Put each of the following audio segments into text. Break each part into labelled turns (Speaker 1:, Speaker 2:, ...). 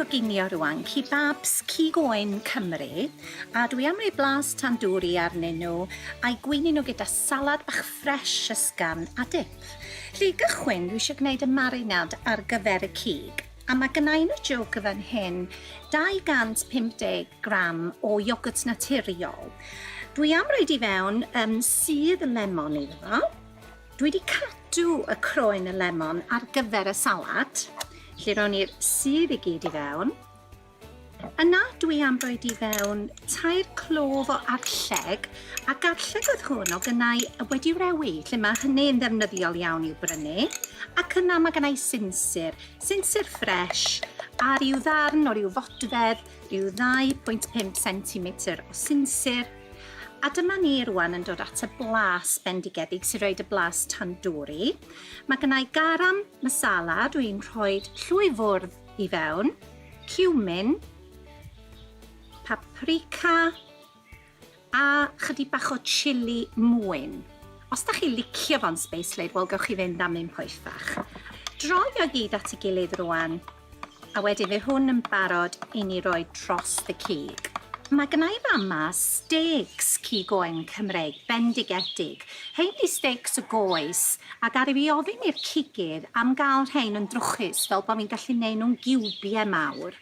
Speaker 1: coginio rwan, kebabs cig oen Cymru, a dwi am roi blas tandoori arnyn nhw a'i gweini nhw gyda salad bach ffresh ysgafn a dip. Felly i gychwyn, dwi eisiau gwneud y marinad ar gyfer y cig, a mae gynna i yn y jwg fan hyn 250 gram o iogwrt naturiol. Dwi am roid i fewn um, sudd lemon iddo fo. Dwi wedi cadw y croen y lemon ar gyfer y salad, lle rown ni'r sudd i gyd i fewn. Yna dwi am roed i fewn tair clof o arlleg, a garlleg oedd hwn o gynnau wedi rewi, lle mae hynny'n ddefnyddiol iawn i'w brynu. Ac yna mae gennau sinsir, sinsir ffresh, a rhyw ddarn o ryw fodfedd, rhyw 2.5 cm o sinsir. A dyma ni rwan yn dod at y blas bendigedig sy'n rhoi y blas tandoori. Mae gennau garam masala, dwi'n rhoi llwy fwrdd i fewn, cumin, paprika a chydig bach o chili mwyn. Os da chi licio fo'n sbeislyd, wel gewch chi fynd am un poethach. Droi o gyd at ei gilydd rwan. A wedyn fydd hwn yn barod i ni roi dros y cig. Mae gynna i fama steaks cig oen Cymreig bendigedig. Rhein 'di steaks y goes, a garu fi ofyn i'r cigydd am gael rhein yn drwchus fel bo fi'n gallu neud nhw'n giwbie mawr.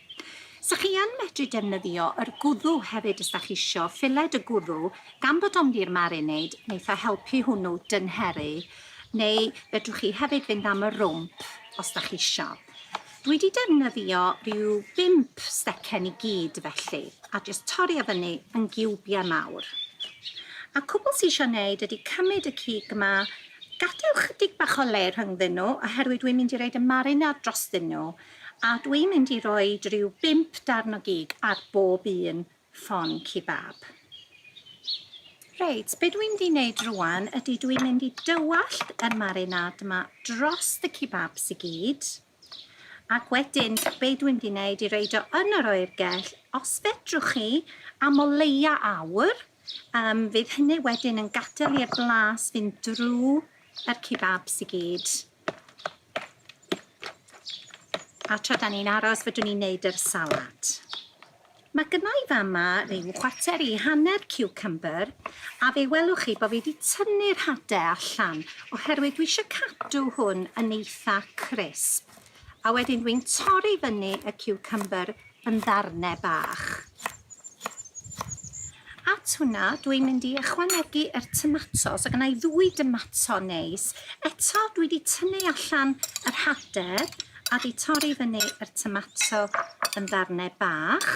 Speaker 1: Sa chi yn medru defnyddio yr gwddw hefyd os da chi isio, ffiled y gwddw, gan bod o'n mynd i'r marinade, neith o helpu hwnnw dynheru, neu fedrwch chi hefyd fynd am y rwmp os da chi isio. Dwi 'di defnyddio rhyw bump stecen i gyd felly, a jyst torri o fyny yn giwbiau mawr. A cwbl sy isio neud ydi cymryd y cig yma, gadael chydig bach o le rhyngddyn nhw, oherwydd dwi'n mynd i roid y marinad drostyn nhw, a dwi'n mynd i roid rhyw bump darn o gig ar bob un ffon kebab. Reit, be dwi'n mynd i wneud rwan ydy dwi'n mynd i dywallt y marinade yma dros y kebabs i gyd. Ac wedyn, be dwi'n mynd i wneud i reid o yn yr oergell, os fedrwch chi, am o leia awr, um, fydd hynny wedyn yn gadael i'r blas fynd drwy yr kebabs i gyd. A tra da ni'n aros, fedrwn ni wneud yr salad. Mae gynna i fama ryw chwarter i hanner ciwcymbyr, a fe welwch chi bod fi wedi tynnu'r hade allan, oherwydd dwi eisiau cadw hwn yn eitha crisp. A wedyn dwi'n torri fyny y ciwcymbyr yn ddarnau bach. At hwnna, dwi'n mynd i ychwanegu yr tomatos. O gynna i ddwy dymato neis. Eto, dwi wedi tynnu allan yr hade a 'di torri fyny yr tomato yn ddarnau bach.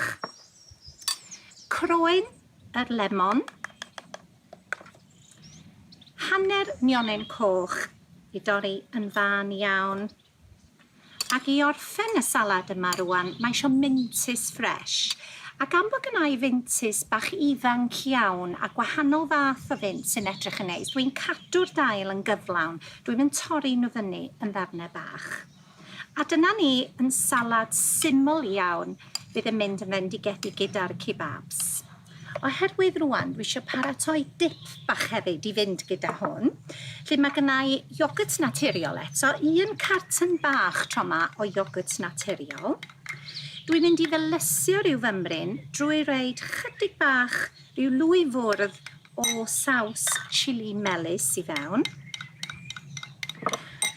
Speaker 1: Croen yr lemon. Hanner nionyn coch i dorri yn fân iawn. Ac i orffen y salad yma rwan, mae isio mintys ffresh. A gan bod gynna i fintys bach ifanc iawn a gwahanol fath o fint sy'n edrych yn neis, dwi'n cadw'r dail yn gyflawn, dwi'm yn torri nhw fyny yn ddarnau bach. A dyna ni yn salad syml iawn fydd yn mynd yn fendigedig gyda'r kebabs. Oherwydd rwan dwi eisiau paratoi dip bach hefyd i fynd gyda hwn. Felly mae gynna i iogwrt naturiol eto, un carton bach tro 'ma o iogwrt naturiol. Dwi'n mynd i felysio rhyw fymryn drwy roid chydig bach, rhyw lwy fwrdd o saws chili melys i fewn.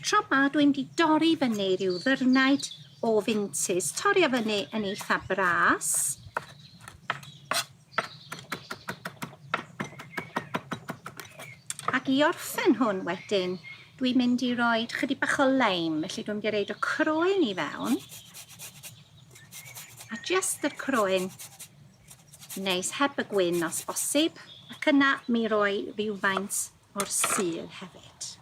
Speaker 1: Tro 'ma dwi'n mynd i dorri fyny rhyw ddyrnaid o fintys, torri o fyny yn eitha bras. Ac i orffen hwn wedyn, dwi'n mynd i roi chydig bach o leim, felly dwi'n mynd i roid y croen i fewn. A jyst yr croen neis, heb y gwyn os bosib. Ac yna mi roi rhywfaint o'r sudd hefyd.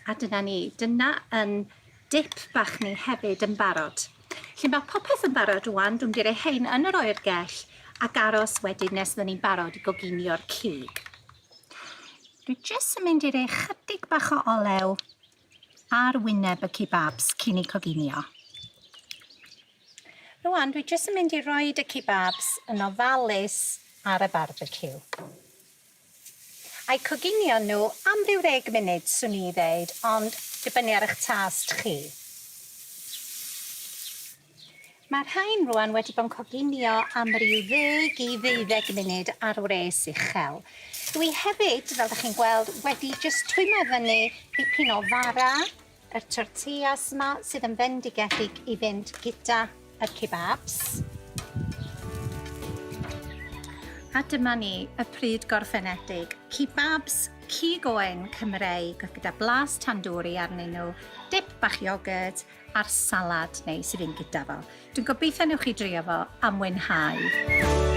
Speaker 1: A dyna ni, dyna yn dip bach ni hefyd yn barod. Felly mae popeth yn barod rwan, dwi'n mynd i roi hein yn yr oergell ac aros wedyn nes fydden ni'n barod i goginio'r cig. Dwi jyst yn mynd i roi chydig bach o olew ar wyneb y kebabs cyn i coginio. Rwan dwi jyst yn mynd i roid y kebabs yn ofalus ar y barbeciw. A'u coginio nhw am ryw ddeg munud, swn i ddeud, ond dibynnu ar eich tast chi. Mae'r rhain rwan wedi bod yn coginio am ryw ddeg i ddeuddeg munud ar wres uchel. Dwi hefyd, fel 'dach chi'n gweld, wedi jyst twymo fyny dipyn o fara, y tortillas 'ma sydd yn fendigedig i fynd gyda y kebabs. A dyma ni, y pryd gorffenedig. Kebabs cig oen Cymreig gyda blas tandoori arnyn nhw, dip bach iogurt, a'r salad neis i fynd gyda fo. Dwi'n gobeithio newch chi drio fo a mwynhau.